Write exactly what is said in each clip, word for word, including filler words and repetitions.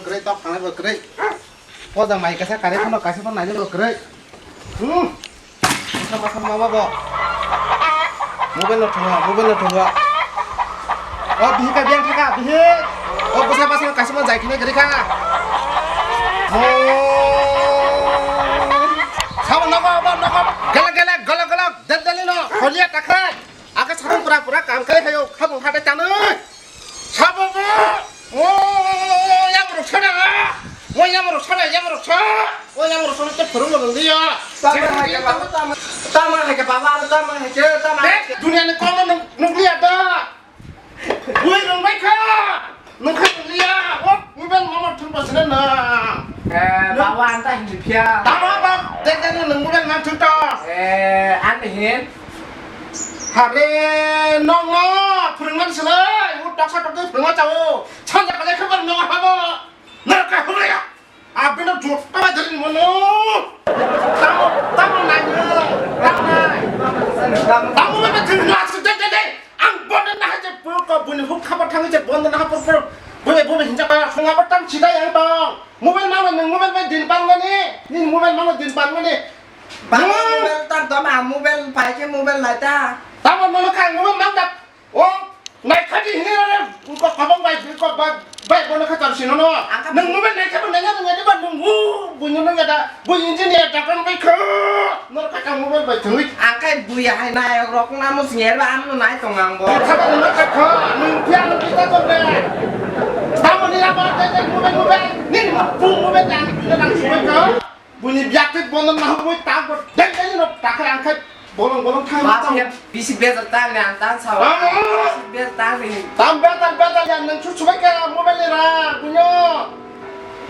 Kwrwi tok thangnai bo kwrwi. Poja mai kaisa kare phano kaisa phano nainai bo kwrwi. Hmm. Sama sama mama bo. Mobile no thungo, mobile no thungo. O bihik ka biang thaka, bihik. O bwsa bwsa kaisa ma jai khine kwrwi kha. Mo. Sama nogo bo nogo. Gala gala gala gala. Dal dal no. Holia takhai. Aka sakang pura pura kam kai hayo. Khabung hatai tanoi. Sabo bo. O yang rok sana. O yang rok sana, yang rok sa. O yang rok sana te phurung lo dia. Tama hai ke baba, tama, tama hai ke baba, tama hai ke, tama hai ke. Dunia ni kong nung nukliya da. Bui rong bai kha. Nung kha nukliya. O mobile mama thun pasana na. Eh, baba anta hindi pia. Tama ba, de de nung mobile nang thun ta. Eh, anta hin. Hare, nongno phwrwngmani swlai, o toksa toksa phwrwngma chao. Sanja belai khe bar nong habo. Narwk kha hwnwi ya. Abino jota bai dhari mono. Tamo, tamo nai no. Tamo nai. Tamo bai thwrwngma swlai de de de. Ang bondo na haje pur ko buni huk khaba thangwi je bondo na hapur pur. Bui bui hinja ka sunga ba tam chida yang tong. Mobile mano nung mobile bai din pangmani. Ni mobile mano din pangmani. Bang mobile tar dom, ah, mobile pai khe mobile nai ta. Tamo nono kha mobile mang da. O nai kha di hini re ko kabang bai ko bai bai bono kha tar sino no. Ang kha nung mobile nai kha bo nai nung ngai ba nung bu bu nung ngai da bu engineer da kan bai kha. Nor kha kha mobile bai thwi. Ang kha buya hai nai rok na mo singir ba am no nai tong ang bo. Kha ba nung kha kha nung pia nung kita to be. Tamo ni apa da mobile mobile ni bu mobile da ni da nang sui kha. Buini biaktwi bono nahugwi tak bo deng deng no takhai ang khai bolong bolong thang ma tong. Bisi bejar tang ni ang tan sao. Tamo. Bisi bejar tang ni. Tam betar betar ya nung chu chubai ka mobile ni ra bunyo.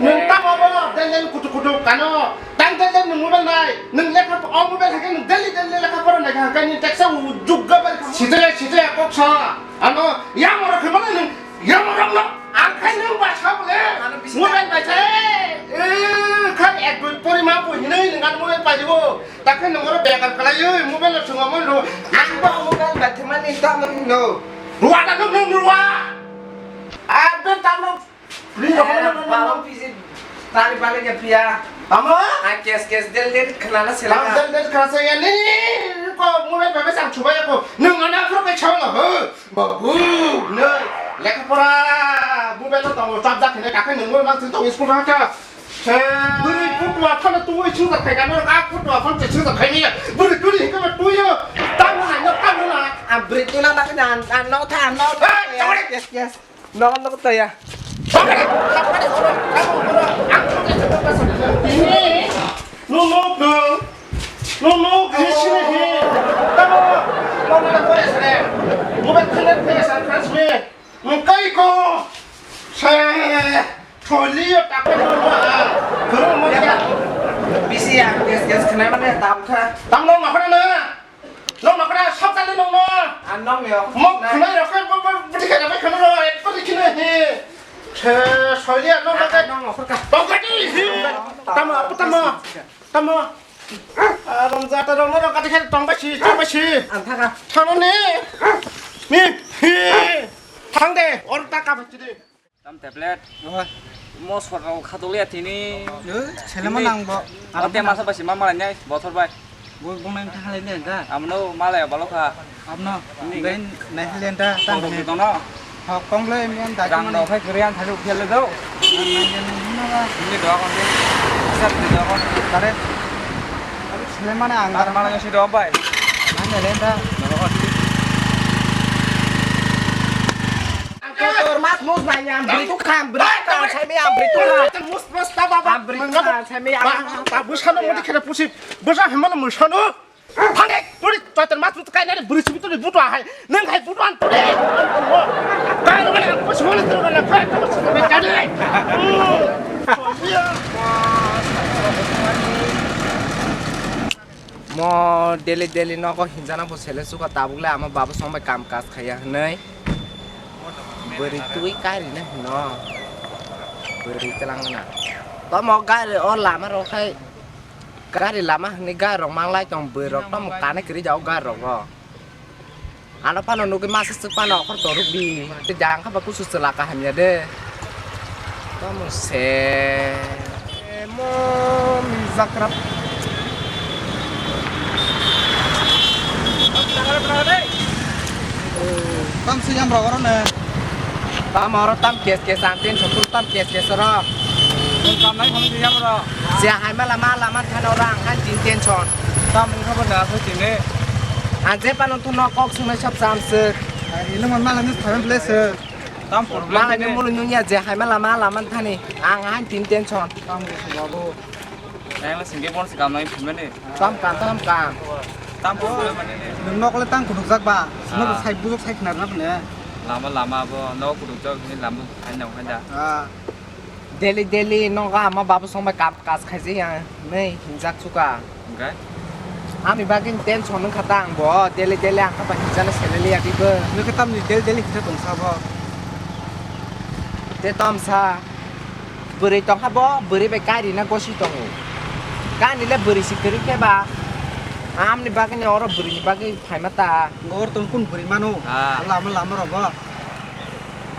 Nung tamo bo deng deng kutu kutu kano. Tang deng deng nung mobile nai. Nung lekha o mobile hai nung daily daily lekha pora nai kha ni teksa u jugga bai kha. Sitaya sitaya kok sa. Ano yang ora khimana nung. Yang rok no ang khai nung ba sa bole. Ano bisi mobile bai sa. Eh, khai ek dui pori ma bo hinai nung ano mobile pai bo. Ta khai nung oro bekar kalai oi mobile no thunga mo no. Ang ba mobile bai thimani ta mo no. Ruwa da nung nung ruwa. Ar ben ta mo. Ni rok no. Bisi tari bale ke pia. Tamo? A kes kes del del khnana sela. Del del khnana sela ni. Ko mobile bai sa chubai ko. Nung ano afro ke chawla ho. Babu, nei, lekha pora, mobile no tongo, chap jak hene, kakhai nungwi mang thung tongo, school thang kha. Se, bwrwi phutu aphano tungwi sung jak khaikha, norok a phutu aphano se sung jak khaimaya. Bwrwi turi hikhe ma tuyo, tamo nai no, tamo na. Ang bwrwi tuna na khe na, ang no tha, ang no tha. Hey, chawai. Yes, yes. No, no, taya. No, no, no. No, no, no, sini, he. Tamo, tamo na kore sare. Mobile khone kore sare, transmit. Mungkai ko. Se, tholi yo takpe no ma. Khoro mo ya. Bisi ya, gas, gas khone mane tam kha. Tamo ma khone na. Nong nokra sab jani nong no. Ang nong yo. Mo khunai rok khe bo, bo, bwtwi khe bai khunai rok, ekko dikhi no he. Se, soili ang nong nokra. Ang nong nokra. Tong kati he. Tamo, apo tamo. Tamo. Ah, rong jata rong no rong kati khe tong bai si, tong bai si. Ang thaka. Thano ni. Ni. He. Thang de, or ta ka bai si de. Tam tablet. Oho. Mo sor rok khatok liya tini. Yo, selema nang bo. Ate masa bai sima malai nai, bothor bai. Bo bong nang thang lai ne da. Amno malai balo kha. Amno. Ini ben nai halen da, tang ne. Dono. Ho kong le mian da. Rang do khai krian thalu phial do. Ini do kon. Sab do kon. Tare. Selema nang. Tar malai si do bai. Nang halen da. Ang kotor mas mus nai ang beri tukang, beri tukang, saya mi ang beri tukang. Mus, mus, ta, ta, ta. Ang beri tukang, saya mi ang. Ba, ba, bwsano modi khena pusi, bwsa hemano mwsano. Thangek, turi, toitor mas mus kai nari beri sibi turi butu ahai. Nang hai butu an turi. Kai nang nang pusi mona turi nang kai, kai, kai, kai. Mo daily daily nogo hinjana bo sele suka tabuk le ama baba song bai kam kaj khaiya hinui. Bwrwi twi kari na hino. Bwrwi twlang na. Tomo gari o lama rok khai gari lama hinui gari rok manglai tong bwrwi rok tomo kanai kwrwi jago gari rok o. Ano phano nugwi masa swk phano okhor toruk di. Tei jang kha ba kusu chwla kaham ya de. Tamo se. Mo mi zakrap. Tam se yam rogoro ne. Tam oro tam kes kes ang tin sopur tam kes kes oro. Tam nai mo mi yam ro. Je hai ma lama lama thano rang han tin tension. Tam ni khobor da so tine. Ang je pano tu no kok sunai sab sam se. Ai, ilo man mala ni thaben place. Tam problem Malai ni ni. Mulu nunya je hai ma lama lama thani. Ang han tin tension. Tam ni babu. Nang la singke bon se kam nai phimani. Tam kam, tam kam. Tam problem mani ni. Nwng nok le tang kuduk jak ba. Sino bo Ah. Sai bujok sai khna na ne. Lama lama bo nok kuduk jak ni lama hai nang hai da. Ah. Daily daily nogo ama babu song bai kam kaj khaijak ya nei hinjak chuka. Hingke? Ami bagwi tension wngkha ta ang bo daily daily ang kha bai hinjana selele ya bibo. Nokhe tamni daily daily hinjak tong sa bo? Te tom sa. Bwrwi tongkha bo, bwrwi bai kari na gosi tongo. Kani le bwrwi si kwrwi khe ba. Amni bagwi ni oro bwrwi ni bagwi phaima ta. Ngor tong kun bwrwi mano. Ah. Lama lama rogo.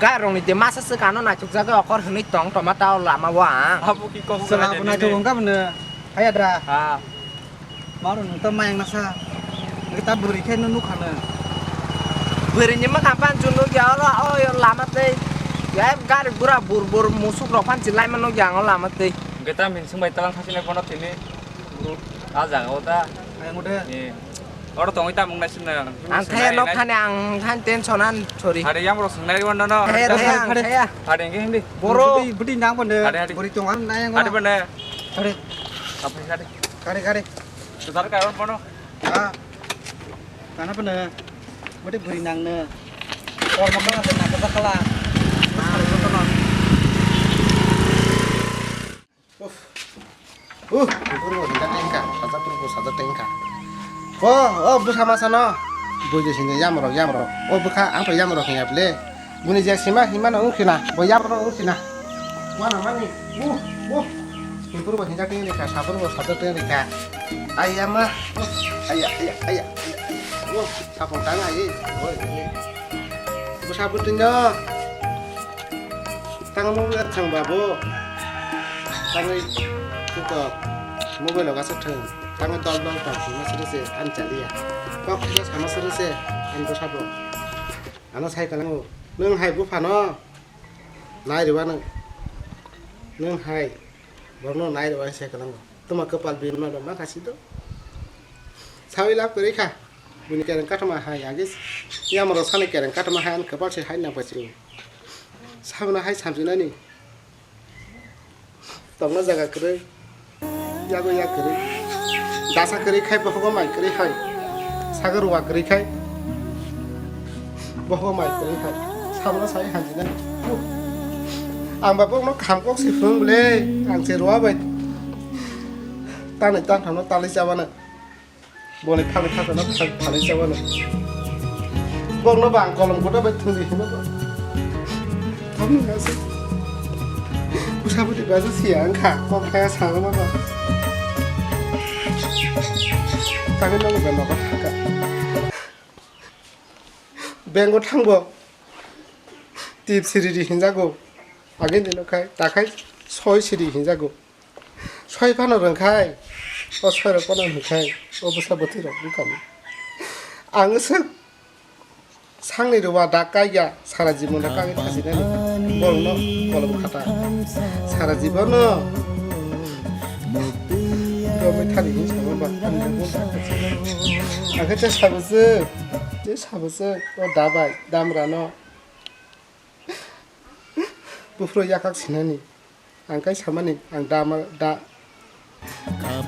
Gairokni de masa swkang no naitukjagwi okor hwnwi tong tongma ta o lama o ang. Abo ki kok Chwla sana bo de naituk nini. Wngkha bwno. Haya dra. Ha. Maro nung ta mayang nasa. Nung ta bwrwi khe no nukha no. Bwrwi ni mwkhang pan chun nukya oro o yo lama tei. Ya gari gura bur bur musuk rok pan chilai ma nukya ang o lama tei. Hwnkhe ta minsing bai talang khasina bono tini. A jaga o ta. Ayang ude. Ni. Oro tongwi ta mung nai sinna. Ang thaya nok thani ang than tension an sorry. Hade yang rok singnai bono no. Thaya thaya ang thaya. Hade nge hindi. Boro. Budi budi nang bono. Hade hade. Buri tong an nai ang. Hade bono. Hade. Apa hade? Kare kare. Sebentar kawan bono. Ah. Kana bono. Budi buri nang ne. Or mo kana na ka kala. Mari ko no. Uf. Uh, purbo hinta tengka, saja purbo saja tengka. Oh, oh, busa masa no. Buji sini yamrok, yamrok. Oh, bukha, ang to yamrok hiya ble. Buni je sima hima no ungkina, bo yamrok ungkina. Wana mani, uh, uh. Purbo hinta tengka, sapurbo saja tengka. Ayama, uh, aya, aya, aya, aya. Uh, sapung tang ayi. Oh, ini. Busa butin no. Tang mobile thang babo. Tangwi tutok mobile o gasa thang. Tangwi dol dol tong sima siri se an chaliya. Kok kisa sama siri se an bwsa bo. Ano sai kalango. Nwng hai buphano nai rwano. Nwng hai borno nai rwai sai kalango. Tuma kapal birma do ma kasi do. Sawi lab kwrwi kha. Bini kereng katoma hai age yamro sani kereng katoma hai an kapal se hai nang pasi. Sabna hai samjinani. Tongna jaga kwrwi. Yago yak kwrwi. Dasa kwrwi khai bohogo mai kwrwi hai. Sagar wa kwrwi khai. Bohogo mai kwrwi hai. Sabna sai hanjinani. Ang ba bokno kham kok si phung ble. Ang se rwa bai. Tanai tang thangno talai chabana. Boni phani khakano phani chabano. Bokno bang kolom koto bai thungwi hino ba. Thangni nasi. Busa buti baja siya angkha kok thaya sangma ba. Tangwi nang ba nogo thangka. Bengo thangbo. Tip siri di hinjago. Agini no khai takhai soi siri hinjago. Soi phano rwngkhai, o soi rok pono hwnkhai, o bwsa bwtwi rok bukani. Ang swk sangni rwa da kaiya sara jibon da kagwi thasi nani borokno kolom khata. Sara jibon no romwi thani hin sabo ba ani rwngbo da kaiya. Ang khe te sabo swk, te sabo swk o da bai damra no buphuru yakhak sinani. Ang kai samani, ang dama, da,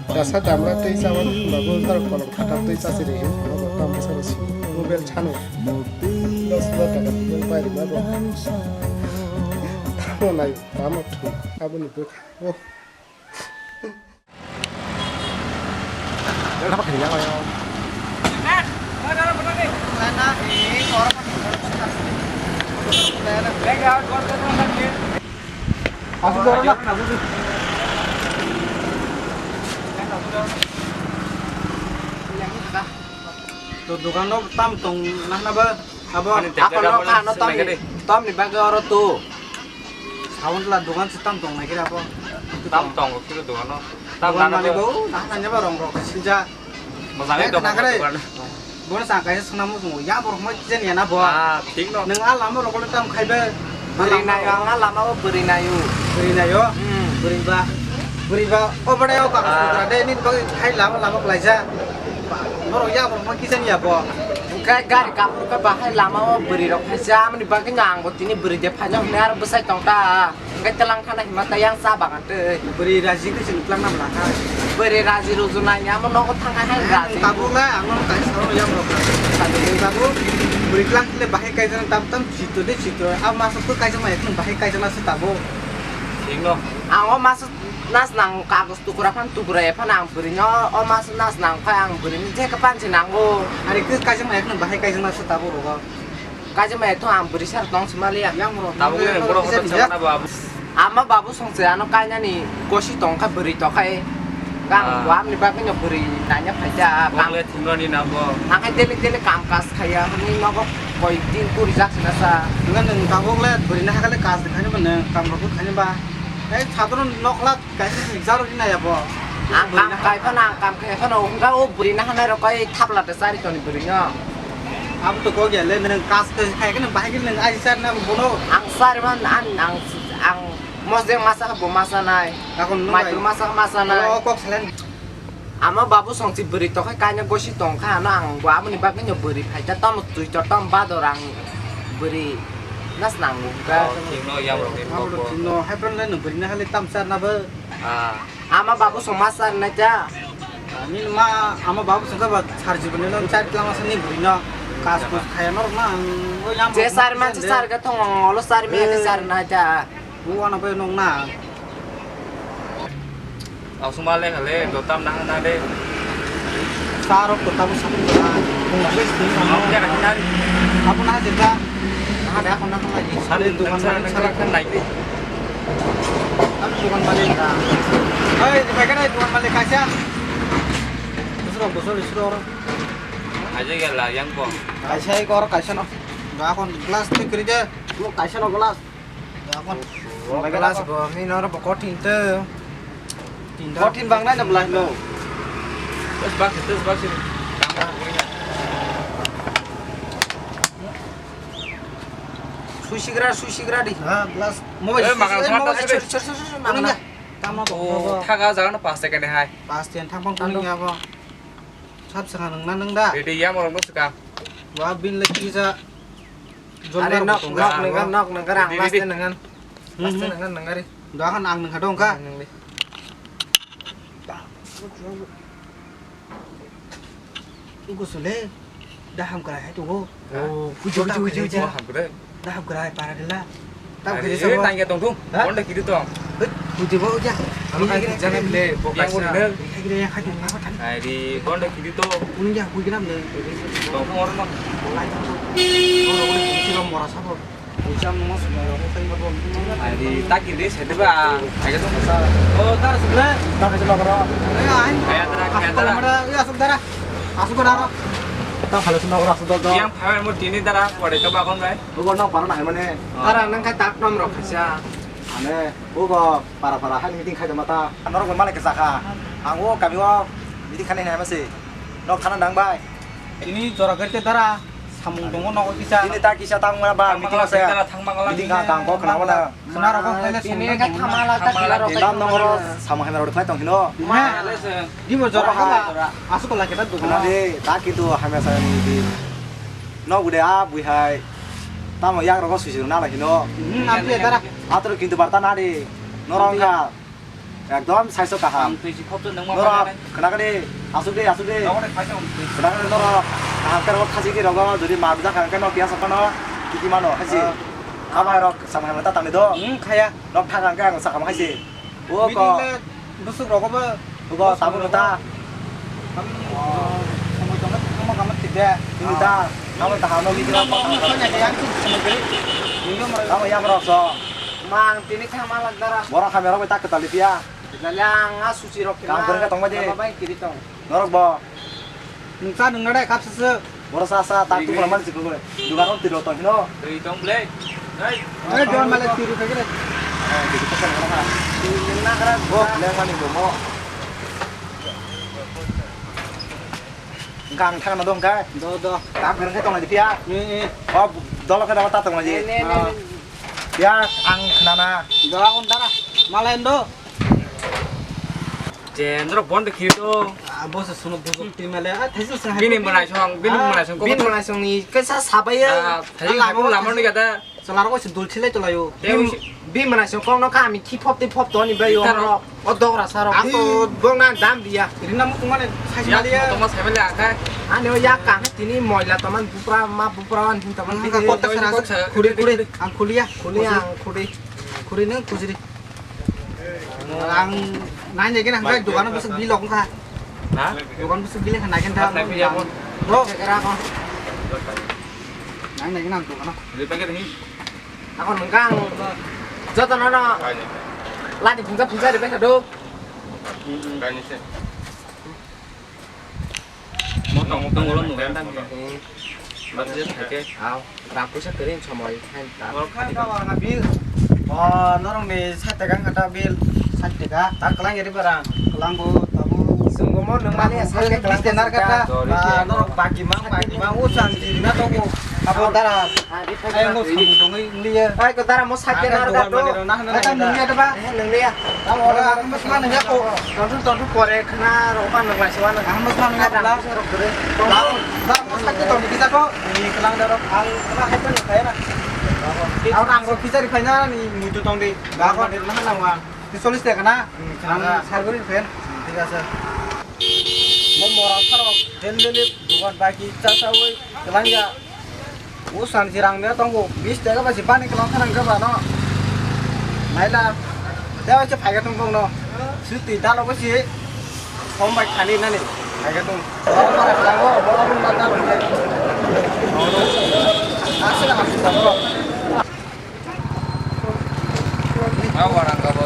dasa damra twi chawan, hwnba bo norok kolom khatak twi chasi rw hin, hwnba bo tamo saro si, mobile chano, dos hajar taka mobile bai rwma bo. Tamo nai, tamo thwi, aboni bwkha, oh. To dogano tam tong nahna ba abo. Ani tepera akono bola kano sinai tamni, gede. Tamni bagwi oro to. Habon la dogan se tam tong nai kira bo. Tam tong kira dogan no. Tam dogan nana mani bo. Bo, nah nanya ba rong rok sinja. Mojang eh, to nakare. Dogan. Bono sa kaisa swnam mo ya borok ma kisa ni na bo. Ah, thik no. Nwng a lama rok tam khai be. Bwrwi nayo, ang a lama o bwrwi nayo. Bwrwi nayo. Hmm. Bwrwi ba. Bwrwi ba. O bade o ka. Ah. De ni ba khai lama lama klaija. Norok ya borok ma kisa ni ya bo. Kai gari kapur ka ba hai lama o bwrwi rok khaisa amni bagwi no ang bo tini bwrwi de phaina hwnwi aro bwsai tong ta. Hwnkhe twlang khana hima ta yang cha bagan twi. Bwrwi raji khe chwng twlang nam lakha. Bwrwi raji rujuna ya mo nogo thang hai raji. Tabuk le ang no kaisa ro yang rok. Tabuk tabuk bwrwi twlang le bahai kaisa tam tam chito de chito. A masuk ko kaisa ma ek bahai kaisa ma se tabuk. Thik no. Ang o masuk nas nang kagos tukura phan tukura ya phan ang bwrwi no o masuk nas nang khai ang bwrwi ni je ka pan se nango. Ari khe kaisa ma ek bahai kaisa ma se tabuk rogo. Kaisa mai thung ang bwrwi sar tong sima liya. Yang bro. Tabuk le borok hotel sama na ba. Ama babu songse ano kainani kosi tong kha bwrwi to khai. Gang buam ni bagwi no bwrwi nanya phaija. Bokle thumrani na bo. Ang khai daily daily kam kas khaya hwnwi nogo koi din kuri jak sina sa. Ngan nang tabuk le bwrwi na hakale kas khani ba nang kam rok khani ba. Ei chadron nokla Kaisa ni jaro ni naya bo. Ang kam kai phano, ang kam khai phano, hwnga o bwrwi na hanai rok kai thapla de chari toni bwrwi no. Abo to kok ya le, nang kas kai khai khe nang bahai khe nang ai sar na bono. Ang sar man, ang, ang, ang mosdeng masa bo masa nai. Mai tu masa masa nai. O kok salen. Ama babu songsi bwrwi tokhai kaina gosi tongkha ano ang bo aboni bagwi no bwrwi phaita tamo twi to tam bador ang bwrwi nas nango. Oh, thik no, yam rok ni kok bo. Thik no, hai pran le no bwrwi na hali tam sar na bo. Ah. Ama babu song ma sar na ja. Ani ma ama babu song ba sar jibon no char tlang sa ni bwrwi no. Kas kus khaya no na ang o yam. Je sar ma sar ga thong olo sar mi sar na ja. Buwana bai nong na. Asuma le hale dotam na na de. Saro kota bu sabu na. Bung bes ni. Ang kaya na. Abu na jeta. Na de akon na to lagi. Sare dukan sare na kara kan lagi. Abu dukan balik na. Hei, di bagai na dukan balik kaisa. Busur busur busur. Aja gala yang ko. Kaisa ko kaisa no. Ga akon glass ni kiri je. Lo kaisa no glass. Glass bo, mi noro bo kothin to. Kothin bang nai na belai no. Terus bak, terus bak sini. Susigra, susigra di. Ha, glass. Mobile. Eh, makan sama tas. Tamo. Oh, thaga jaga na pas second hai. Pas ten thang pang kuning ya bo. Sab sanga nang na nang da. Ready ya morong no suka. Wa bin le kisa. Are nok nok nang nok nang ang last nang. Last nang nang are. Doakan ang nang hadong ka. Nang le. Ugo sule. Daham krai hai tugo. Oh, hujo hujo hujo hujo. Daham krai para dela. Tang kiri sabo. Tang ya tong tung. Honda kiri tong. Hujo bo ja. Amo kai jana le bo kaisa. Hai di honda kiri to. Unya hui gram ne. Tong tung orang mah. Mora sabo. Adi taki de sede ba. Aja to masa. Oh, tar sebelah. Tar sebelah koro. Ayo, ayo. Ayo, tar, ayo, tar. Mada, iya, asuk dara. Asuk dara. Tar sebelah sebelah koro, asuk dara. Yang phai mo tini dara, pore to bakon bai. Bugo nok parana hai mane. Tara nang khai tak nom rok khaisa. Ane, bugo para para hai meeting khai mata. Norok malai kesa kha. Ang o kami o meeting khani hai mase. Nok khana nang bai. Ini jora gerte dara. Samung tongo nogo kisa. Ini ta kisa tang mana ba, meeting asa. Meeting ka kang kok khna mana. Khna rok khaile ini ka thamala ta khna rok. Tam nongro samung hamya rok khlai tong hino. Ma. Dibo jora kha. Asuk la kita dukna. Khna de ta kintu hamya sa ni di. No bude a bui hai. Tamo yak rok susu na la hino. Hmm, am tu dara. Atro kintu barta na de. Norong ka. Ekdom saiso kaham. Ang twi si khopto nang ma. Norok, khana kani, asuk de, asuk de. Khana kani norok, kaham khe norok khasi di rogo, jodi ma bijak kha khe norok kiyasa phano, kiki mano, haisi. Abo hai rok samai hamya ta tangni do. Hmm, khaya. Nok thang khe ang sakam haisi. O ko. Busuk rogo bo. O ko, tabuk ta. Samai tong ma kama thik de. Ini ta. Amo ta hano gidi rok. Amo ya borok so. Mang tini thangma lak dara. Borok hamya rok bai tak kwtal di phiya. Jali ang a suchi rok khe. Kam kwrwngkha tongma di. Bai kiri tong. Norok bo. Nwng cha nwng nadai kap se se. Borok sa sa tak tu pura mali sikul kore. Dugar on tiro tong hino. Twi tong ble. Hei. Hei, dugar mali tiro khe kre. Bo, lengmani bo, mo. Gang thangna dong kha. Do, do. Tam khe tongna di phiya. Eh, eh. O, dolo khe dama ta tongna di. Ne, ne, ne, Ah. ne. Ya, ang khnana. Do, ang dara. Malai do. Je, norok bon de khiri do. Ah, bo se suno bujok ti male. Ah, thaisi se Bini hai. Mwnai song, bini Ah, mwnai song, bini kok mwnai song ni kaisa sabai ya. Ah, thaisi Ah, hai lama lama ni kata. Chwla rok se dul thilai tolai o. Tei Bim, wngsi- bim mwnai se kok no kami khi phop tei phop toni bai o Ita rok. Rok. O dogra sa rok. Ang to bong na dam dia. Rina mo tongmani sai Ya, mali ya. Tongma sai mali akai. Ani o ya ka tini moila toman bupra ma bupra an hin toman Ang bini. Kok ta Kok sara sa. Khuri, khuri. Ang khuli ya. Khuli ang khuri. Khuri nang khujiri. Ang nai nai gena Bai, hangkai dogano bai, bwswk bai. Bilok wngkha. Ha? Dogan bwswk bilai kha nai khe Bai, bai, bai. Bro, kera ko. Nai nai gena ang dogano. Ri packet hi. Ako nungkang joto nono lani phungsa phungsa ribai kha do. Motong motong ulo nungkang tang. Budget thake. Aw, rang puisa kwrwi somoi hai ta. Norok kha ta wang bill. O, norok ni sat taka wngkha ta bill. Sat taka. Ta kwlang yari barang. Kwlang bo, tabuk. Sunggumo nung mani Rang sat puisa taka kwlang bill tenar kha ta. Ba, norok baki mang, baki mang. O, sang di na to ko. Abo dara. Ai, mo samung tongwi liya. Ai, ko dara mo sat taka Ang nar dogan ka to. Mani rok nahana Ai, ta nang nung ta. Liya ta ba. Eh, nung liya. Tamo ora ang mas man ya ko. Tontu tontu pore khna ro pan nang lai swan. Ang mas man ya ko. Tontu tontu kita ko. Ni kelang daro. Ang kena hai pan kaya na. Ang rang ro pizza ri phai na ni muitu tong di. Ba ko ni na na wa. Ni solis te kana. Ang sargori pen. Thik ase. Mo mora saro. Del del bukan baki cha cha woi kelang ya. O sansi rang de tongo, bis taka bai se bani kwlang kha nang khe ba no. Naila, tei bai se phai khe tong tong no. Suti dalo bai se, som bai khani nani, phai khe tong. Oro para kwlango, oro rung na dalo khe. Oro. Aswk aswk dalo. Ang warang kabo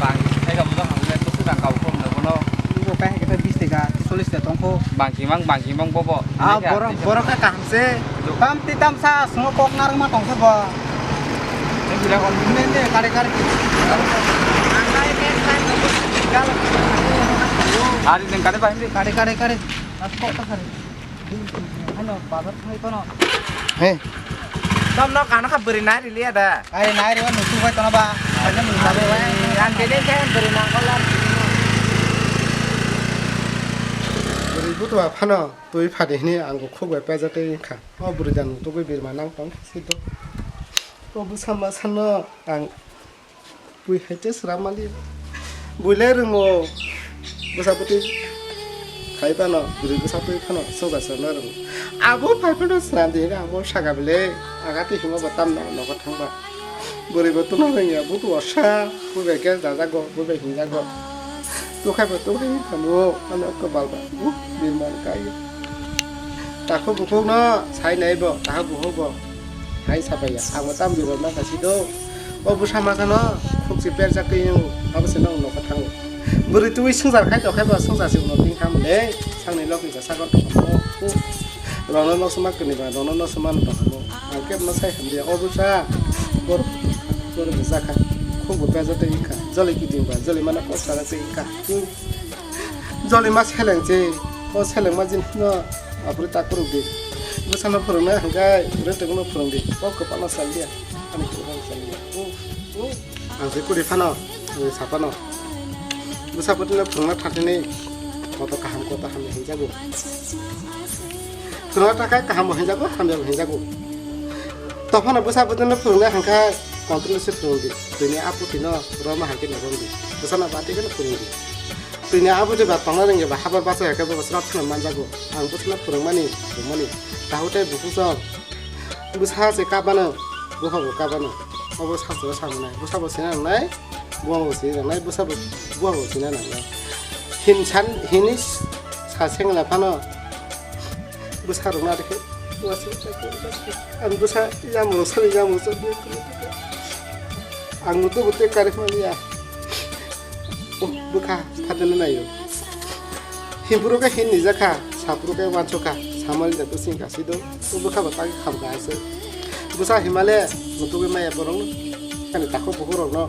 bang, hai kabo no hangme, kusuk rang kabo kom no bono. Bo kai hai khe bis taka, solis taka tongkho. Bangkimang, bangkimang bobo. Ah, borok, borok khe kaham se. Tam ti tam sa, sungo kok narwkma tongkhe bo. Ini sila kon. Ne, ne, kare, kare. Ari neng kare bahim de. Kare, kare, kare. At kok ta kare. Ano, bazar thai kono. He. Tom no kano kha bwrwi nai rili ada. Ai nai rw nusu bai tono ba. Ani ang bini khe bwrwi nang kolar. Bwrwi butu aphano twi phadi hini ang bo khuk bai pejak tei kha. O bwrwi da nutugwi birma nang tong si do. O bwsa masa no ang Bui hai te sram mali. Bui le rwngo. Bwsa bwtwi khai phano, bwrwi bwsa twi phano, soja srana rwngo. Abo phai phano sram di, abo saka bile. Aga twi hwngo bo tamno nogo thangba. Bwrwi bo tungna rwngya, bo tu osa. Bo bai khe jajago, bo bai hinjago. Tukhai bo tukhai phano, ano kwbal ba. Uh, birman kai. Takhuk bukhuk no sai nai bo, takhuk bukhuk bo. Hai sabai ya, ang tam birok ma kasi do. O bwsa ma kano, khuk si per jak twi yung, abo se nong nokha thango. Bwrwi twi sungjar khai to khai ba sungjar si uno ting tham le, sangni lok ni ja sakon to kamo. Rono no suma kini ba, rono no suma no kamo. Ang kep no sai ham dia, o bwsa, bor, bor bwsa kha. Khuk bo per jak twi kha, joli kiting ba, joli mana post kha twi kha. Jolima seleng se, o selengma jin no apri ta kuruk di. Bwsano phwrwngna hwnkhe bwrwi tongno phwrwng di. O kwpalno sal dia. Ani kwpalno sal dia. O, o. Ang se kuri phano, ang sa phano. Bwsa bwtwino phwrwngna thathini koto kaham koto hamya hinjago. Phwrwngna thakha kaham bo hinjago, hamya bo hinjago. Tophano bwsa bwtwino phwrwngna hwnkhe control se phwrwng di. Tini a puthino roma hai khe no rwng di. Bwsano bati khe no phwrwng di. Tini abo je ba tongna rwngya ba habar bachai khe bo srap phano manjago. Ang bwsano phwrwngmani, phwrwngmani. Tahu tei buphusong. Bwsa se kabano, bupha bo kabano. Obo sakno samunai. Bwsa bo sina nangnai, buha bo sina nangnai, bwsa bo, buha bo sina nangnai. Hin san, hini sa sengla phano. Bwsa rwngna rikhe. Bwsa, ang bwsa yamu rwsani yamu rwsani. Ang mutu bo te karikmani ya. Oh, bwkha phatani naio. Himpuru khe hin nijak kha, sapuru khe wansuk kha, samani da bwsing kasi do, o bwkha bo tagi kham kha aswk. Bwsa himale, mutugwi maya borokno. Ani takhuk bukhuk rokno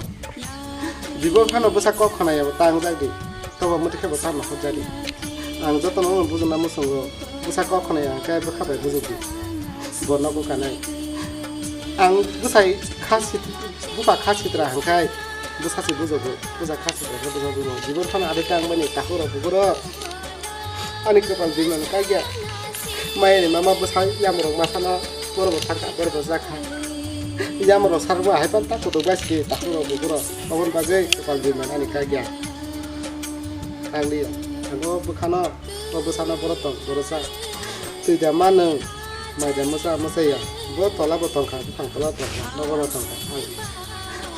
jibon phano bwsa kok khwnaya bo tang jak di. Tobo muti khe bo tamo hot jadi. Ang jotono bujuna muchungo bwsa kok khwnaya hwnkhe bwkha bai bujukdi. Bo nogo kanai. Ang bwsai kha sit-, bupha kha sitra hwnkhe bwsa se bujugo. Bwsa kha sitra khe bwsa bujugo. Jibon phano adi tang bani takhuk rok bukhuk rok. Ani kwpal bimano kagya. Mayani mama bwsa yamrok masana borok bo thangkha, borok bo jakha. Yamrok sarbo hai pan ta kutuk bai sidi takhuk rok bukhuk rok. Oboni bagwi kwpal biman ani kagya. Ang liya. Ano bwkhano, o bwsano borok tong, borok sa. Twi da ma nwng, mai da mwsa, mwsa ya. Bo tola bo tongkha, buphang tola tongkha, nogo bo tongkha. Ang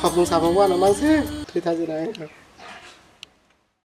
hopung samung wano mangse, thwi thajina.